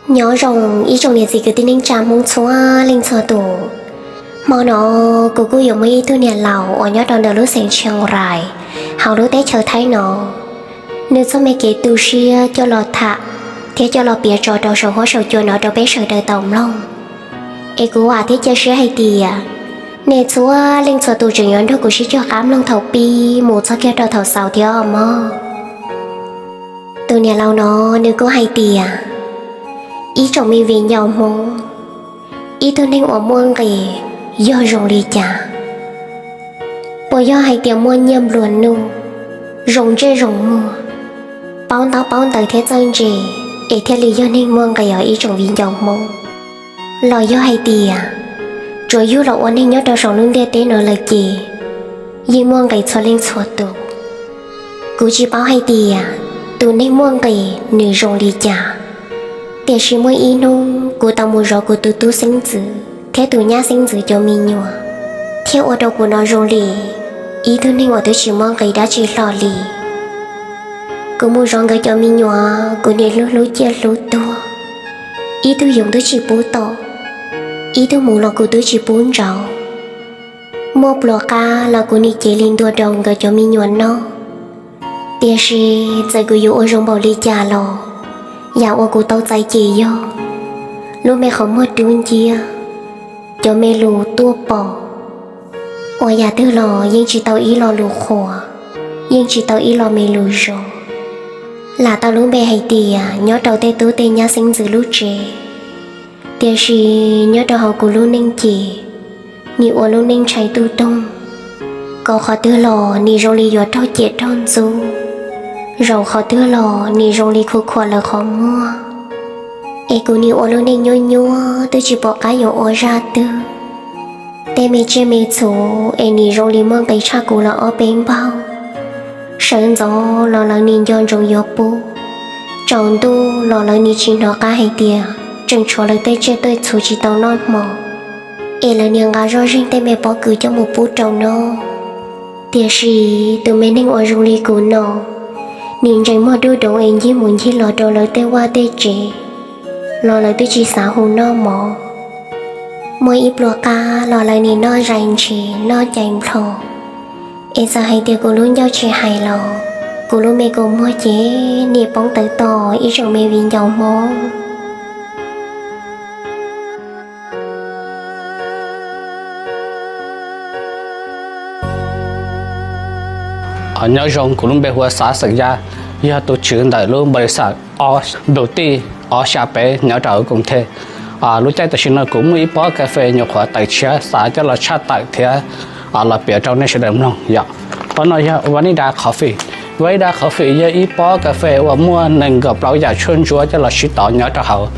Nyob zoo ib tsoom niam txiv kwv tij neej tsa Hmoob txhua leej txhua tus. Hmo no kuv kuj yuav muaj ib tug niam laus uas nyob rau ntawm lub xeev Tsheej Rais hauv lub teb chaws Thaib no, nws txoj me kev tu siab coj los tham thiab coj los piav tso rau saum huab saum cua no rau peb sawv daws tau mloog. Es kuv vam thiab cia siab hais tias nej txhua leej txhua tus tseem yuav nrog kuv sib cog qab mloog thaum pib mus txog kiag rau thaum xaus thiab os mog. Tus niam laus no nws kuj hais tias, ib tsoom me viv ncaus Hmoob, ib tug neeg uas muaj nqis yog zoo li cas? Puas yog hais tias muaj nyiaj nplua nuj, zoo ntsej zoo muag, paub ntaub paub ntawv thiab txawj ntse es thiaj li yog neeg muaj nqis os ib tsoom viv ncaus Hmoob? Los yog hais tias tsuas yug los ua neeg nyob rau saum lub ntiaj teb no lawm ces yeej muaj nqis txhua leej txhua tus? Kuv tsis paub hais tias tus neeg muaj nqis nws zoo li cas, tiam sis muaj ib hnub kuv tau mus zov kuv tus tub xeeb ntxwv thiab tus nyab xeeb ntxwv cov me nyuam, thiaj ua rau kuv hnov zoo li ib tug neeg uas twb tsis muaj nqis dab tsi hlo li. Kuv mus zov nkawd cov me nyuam kuv niaj hlub hlub ciaj hlub tuag, ib tug yoov twb tsis pub tom, ib tug mus los kuv twb tsis pub ntsauv. Muaj pluas qab los kuv nim cev li ntua rau nkawd cov me nyuam noj. Tiam sis txawm kuv yuav ua zoo npaum li cas los, yam uas kuv tau txais ces yog lub me qhov muag dub nciab, cov me lus tuaj pom, uas yam twg los yeej tsis tau ib lo lus qhuas, yeej tsis tau ib lo me lus zoo. Lam tau lub npe hais tias nyob rau tej tub tej nyab xeeb ntxwv lub tsev, tiam sis nyob rau hauv kuv lub neej ces nim ua lub neej ntshai tuj toog, kom qhov twg los nim zoo li yuav raug ciam raug ntxub, zaum qhov twg los nim zoo li khuv khuam lawv qhov muag. Es kuv nim ua lub neej nyuaj nyuaj twb tsis pom qab yuav ua zaj twg. Tej me tsiaj me txhu es nim zoo li muaj nqis tshaj kuv los ob peb npaug. Sawv ntxov los lawv nim nco ntsoov yuav pub, tsaus ntuj los lawv nim tsis hnov qab hais tias tseem tshuav lawv tej tsiaj tej txhu tsis tau noj hmo, es lawv nim nqa zoj zeeg tej me pob kws coj mus pub rau noj. Tiam sis tus me neeg uas zoo li kuv no, nim ntsees muag dub doov es ncig mus ncig los rau lawv tej vaj tej tsev, los lawv twb tsis xav hu noj mov. Muaj ib pluas qab los lawv nim noj zais ntshis noj cais nplho. Es txawm hais tias kuv lub ncauj tsis hais los, kuv lub me kua muag ces nim poob tawv to ib tsoom me viv ncaus Hmoob. Nyob zoo, kuv lub npe hu ua Xav xeem Yaj, yog tus tswv ntawm lub npaus lis xas Ob Ntug Tij ob xya peb nyob rau Koom Thej. Lub caij tam sim no kuv muaj ib pob kas fes nyuam qhuav tawm tshiab xav coj los tshaj tawm thiab los piav rau nej sawv daws mloog yom. Pob no yog Vanida Coffee. Vanida Coffee yog ib pob kas fes uas muaj nees nkaum plaub yam tshuaj ntsuab coj los sib tov nyob rau hauv.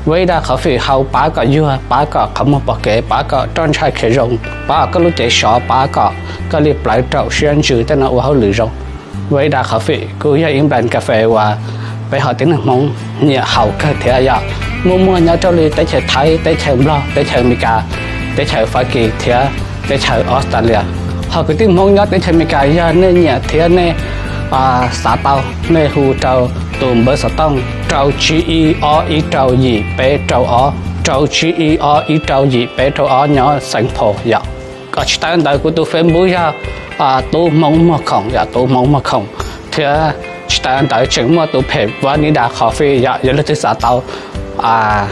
Vanida Coffee hau pab kom yuag, pab kom qhov muag pom kev, pab kom roj ntsha khiav zoo, pab kom koj lub cev sov, pab kom koj li plawv raum siab ntsws tej no ua hauj lwm zoo. Vanida Coffee kuj yog ib brand kas fes uas peb haiv tib neeg Hmoob nyiam haus kawg thiab yom. Muaj muaj nyob rau li teb chaws Thaib, teb chaws Nplog, teb chaws Amelikas, teb chaws Fab Kis thiab teb chaws Australia. Ho kwv tij Hmoob nyob teb chaws Amelikas yog nej nyiam thiab nej xav tau, nej hu rau tus npawb xov tooj rau tsib ib ob ib rau yim peb rau ob, rau tsib ib ob ib rau yim peb rau ob nyob Saint Paul yom. Kom tsis tas ntawd kuv tus Facebook yog Tub Hmoob Muag Khoom yom, Tub Hmoob Muag Khoom, thiab tsis tas ntawd tseem muaj tus phem Vanida Coffee yom, yog leej twg xav tau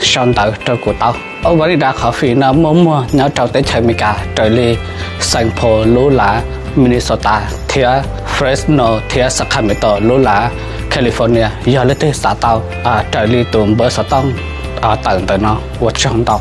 sau ntawv rau kuv tau. Vanida Coffee no muaj muag nyob rau teb chaws Amelikas raws li Saint Paul, Lula, Minnesota thiab Fresno thiab Sacramento, Lula, California, yog leej twg xav tau raws li tus npawb xov tooj tawm ntawm no. Ua tsaug ntau.